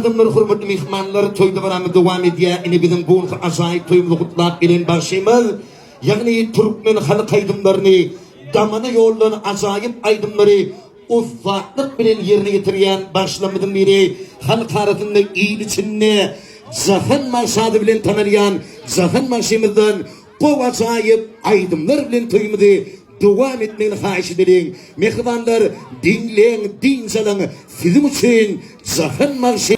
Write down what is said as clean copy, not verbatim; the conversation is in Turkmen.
Adamlar hormatly myhmanlar toý dabaramyz dowam edýär ine biziň bu günki ajaýyp toýumyzy gutlap gelen bagşymyz ýagny türkmen halk aýdymlaryny damana ýollan ajaýyp aýdymlary ussatlyk bilen ýerine ýetirýän bagşylarymyzyň biri halk arasynda il içinde Jahan bagşy ady bilen tanalýan Jahan bagşymyzdan Gowy ajaýyp aýdymlar bilen toýumyzy dowam etmegini haýyş edeliň. Mähribanlar diňläň dynç alyň siziň üçin Jahan bagşy.